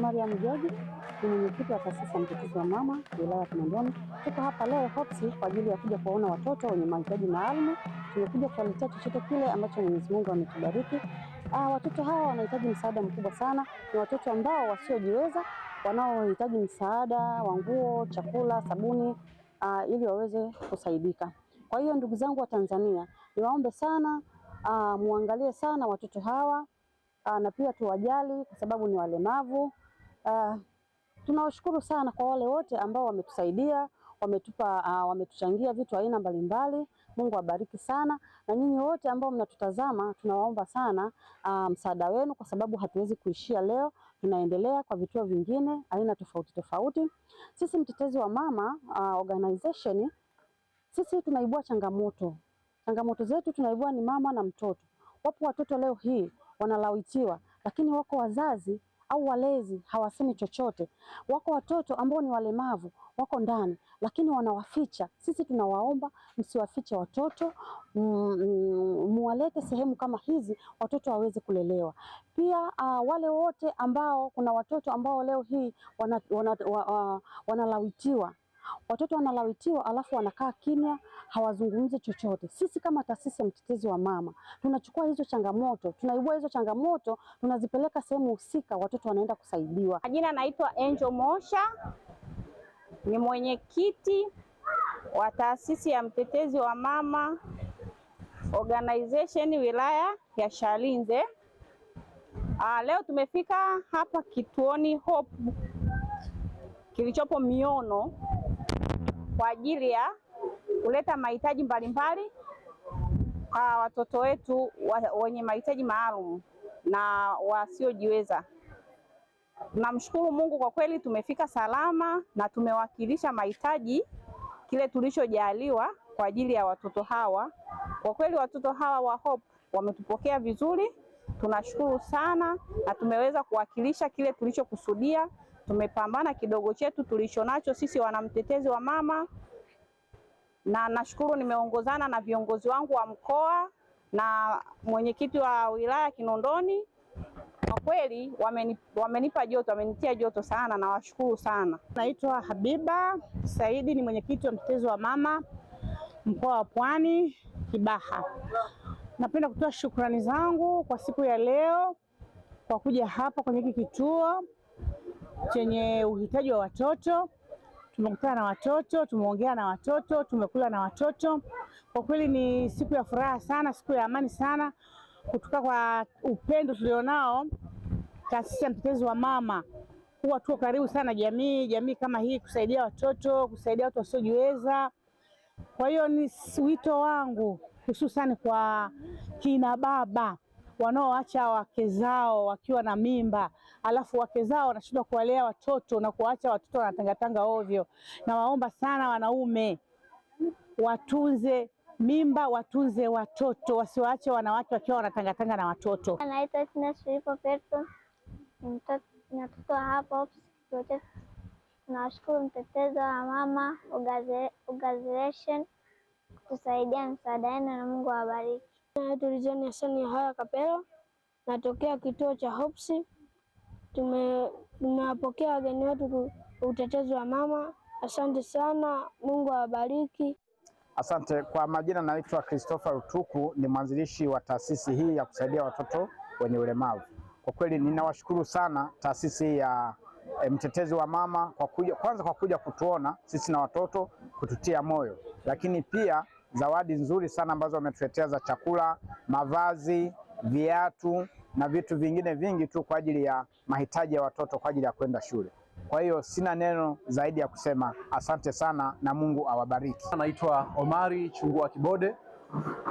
Mariam George, ni mwenyekiti wa taasisi ya Mtetezi wa Mama wilaya ya Kinondoni. Tuko hapa leo Hops kwa ajili ya kuja kuwaona watoto wenye mahitaji maalum. Tumekuja kuwaletea chochote kile ambacho Mwenyezi Mungu ametubariki. Watoto hawa wanahitaji msaada mkubwa sana. Ni watoto ambao wasiojiweza, wanaohitaji msaada wa nguo, chakula, sabuni, ili waweze kusaidika. Kwa hiyo ndugu zangu wa Tanzania, niwaombe sana, muangalie sana watoto hawa, na pia tuwajali kwa sababu ni walemavu. Tunawashukuru sana kwa wale wote ambao wametusaidia, wametupa, wametuchangia vitu aina mbalimbali. Mungu awabariki sana, na nyinyi wote ambao mnatutazama tunawaomba sana msaada wenu, kwa sababu hatuwezi kuishia leo, tunaendelea kwa vituo vingine aina tofauti tofauti. Sisi Mtetezi wa Mama organization, sisi tunaibua changamoto. Changamoto zetu tunaibua ni mama na mtoto. Wapo watoto leo hii wanalawitiwa, lakini wako wazazi au walezi hawasemi chochote. Wako watoto ambao ni walemavu wako ndani, lakini wanawaficha. Sisi tunawaomba msiwafiche watoto, muwalete sehemu kama hizi watoto waweze kulelewa. Pia wale wote ambao kuna watoto ambao leo hii wanalawitiwa, watoto wanalawitiwa alafu wanakaa kimya, hawazungumzi chochote. Sisi kama taasisi ya Mtetezi wa Mama tunachukua hizo changamoto, tunaibua hizo changamoto, tunazipeleka sehemu husika, watoto wanaenda kusaidiwa. Majina naitwa Angel Mosha, ni mwenyekiti wa taasisi ya Mtetezi wa Mama Organization wilaya ya Chalinze. Leo tumefika hapa kituoni Hope kilichopo Miono kwa ajili ya kuleta mahitaji mbalimbali kwa watoto wetu wenye mahitaji maalum na wasiojiweza. Tunamshukuru Mungu kwa kweli tumefika salama na tumewakilisha mahitaji kile tulichojaliwa kwa ajili ya watoto hawa. Kwa kweli watoto hawa wa Hope wametupokea vizuri, tunashukuru sana na tumeweza kuwakilisha kile tulichokusudia. Tumepambana kidogo chetu tulichonacho sisi wanamtetezi wa mama, na nashukuru nimeongozana na viongozi wangu wa mkoa na mwenyekiti wa wilaya Kinondoni. Kwa kweli wamenipa joto, wamenitia joto sana, na washukuru sana. Naitwa Habiba Saidi, ni mwenyekiti wa Mtetezi wa Mama mkoa wa Pwani Kibaha. Napenda kutoa shukrani zangu kwa siku ya leo kwa kuja hapa kwenye hiki kituo chenye uhitaji wa watoto. Tumekutana na watoto, tumeongea na watoto, tumekula na watoto. Kwa kweli ni siku ya furaha sana, siku ya amani sana, kutoka kwa upendo tulionao taasisi ya Mtetezi wa Mama. Huwa tuko karibu sana jamii kama hii, kusaidia watoto, kusaidia watu wasiojiweza. Kwa hiyo ni wito wangu hususan kwa kina baba wanaoacha wake zao wakiwa na mimba, alafu wake zao wanashindwa kuwalea watoto na kuwaacha watoto wanatangatanga ovyo. Nawaomba sana wanaume watunze mimba, watunze watoto, wasiwaache wanawake wakiwa wanatangatanga na watoto. Naitwa Tina Filipo Petro, ni mtoto wa hapa Hops kituo chetu. Tunawashukuru Mtetezi wa Mama Organization kutusaidia msaada wenu, na Mungu awabariki. Naitwa Rizani Hassan Haya Kapelo, natokea kituo cha Hops. Tumewapokea wageni wetu utetezi wa mama. Asante sana, Mungu awabariki. Asante. Kwa majina naitwa Christopher Rutuku, ni mwanzilishi wa taasisi hii ya kusaidia watoto wenye ulemavu. Kwa kweli ninawashukuru sana taasisi ya Mtetezi wa Mama kwa kuja, kwanza kwa kuja kutuona sisi na watoto, kututia moyo, lakini pia zawadi nzuri sana ambazo wametuletea za chakula, mavazi, viatu na vitu vingine vingi tu kwa ajili ya mahitaji ya watoto kwa ajili ya kwenda shule. Kwa hiyo sina neno zaidi ya kusema asante sana na Mungu awabariki. Naitwa Omari Chungua Kibode,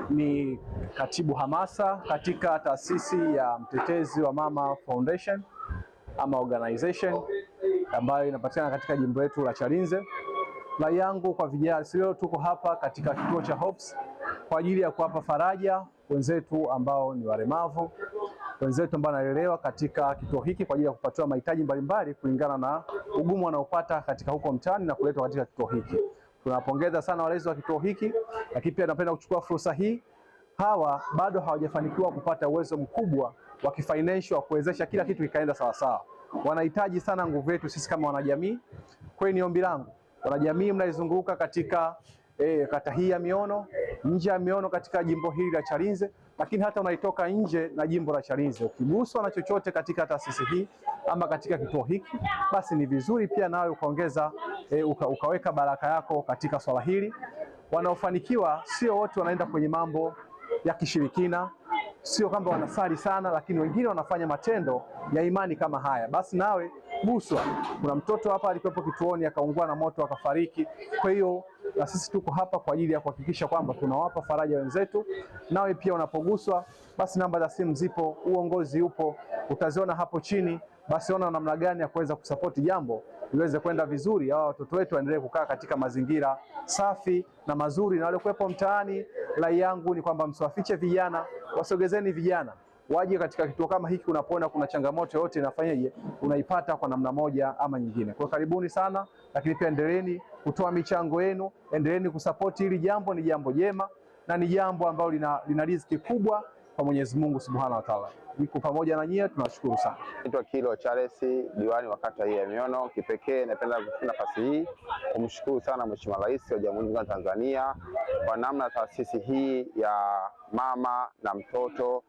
ni katibu hamasa katika taasisi ya Mtetezi wa Mama Foundation ama organization ambayo inapatikana katika jimbo letu la Chalinze. Rai yangu kwa vijana, leo tuko hapa katika kituo cha Hops kwa ajili ya kuwapa faraja wenzetu ambao ni walemavu, wenzetu ambao wanalelewa katika kituo hiki kwa ajili ya kupatiwa mahitaji mbalimbali kulingana na ugumu wanaopata katika huko mtaani na kuletwa katika kituo hiki. Tunawapongeza sana walezi wa kituo hiki, lakini pia napenda kuchukua fursa hii, hawa bado hawajafanikiwa kupata uwezo mkubwa wa kifinancial wa kuwezesha kila kitu kikaenda sawa sawa. Wanahitaji sana nguvu yetu sisi kama wanajamii. Kwa hiyo ni ombi langu, wanajamii mnaizunguka katika kata hii ya Miono, nje ya Miono katika jimbo hili la Chalinze, lakini hata unaitoka nje na jimbo la Chalinze, ukiguswa na chochote katika taasisi hii ama katika kituo hiki, basi ni vizuri pia nawe ukaongeza ukaweka baraka yako katika swala hili. Wanaofanikiwa sio wote wanaenda kwenye mambo ya kishirikina, sio kwamba wanasali sana, lakini wengine wanafanya matendo ya imani kama haya. Basi nawe guswa. Kuna mtoto hapa alikuwepo kituoni akaungua na moto akafariki. Kwa hiyo na sisi tuko hapa kwa ajili ya kuhakikisha kwamba tunawapa faraja wenzetu. Nawe pia unapoguswa, basi namba za simu zipo, uongozi upo, utaziona hapo chini. Basi ona namna gani ya kuweza kusapoti jambo liweze kwenda vizuri, hawa watoto wetu waendelee kukaa katika mazingira safi na mazuri. Na waliokuwepo mtaani, rai yangu ni kwamba msiwafiche vijana, wasogezeni vijana waje katika kituo kama hiki. Unapoona kuna changamoto yoyote inafanyaje, unaipata kwa namna moja ama nyingine. Kwa karibuni sana, lakini pia endeleeni kutoa michango yenu, endeleeni kusapoti hili jambo. Ni jambo jema na ni jambo ambalo lina riziki kubwa kwa Mwenyezi Mungu Subhanahu wa Ta'ala. Niko pamoja na nyie, tunashukuru sana. Naitwa Kilo Charles, diwani wa kata hii ya Miono. Kipekee napenda kuchukua nafasi hii kumshukuru sana Mheshimiwa Rais wa Jamhuri ya Muungano wa Tanzania kwa namna taasisi hii ya mama na mtoto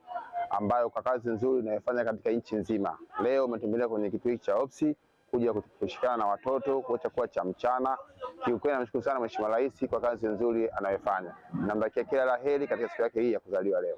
ambayo kwa kazi nzuri inayofanya katika nchi nzima. Leo umetembelea kwenye kituo hiki cha Hopes kuja kushikana na watoto kwa chakula cha mchana. Kiukweli namshukuru sana Mheshimiwa Rais kwa kazi nzuri anayofanya. Namtakia kila la heri katika siku yake hii ya kuzaliwa leo.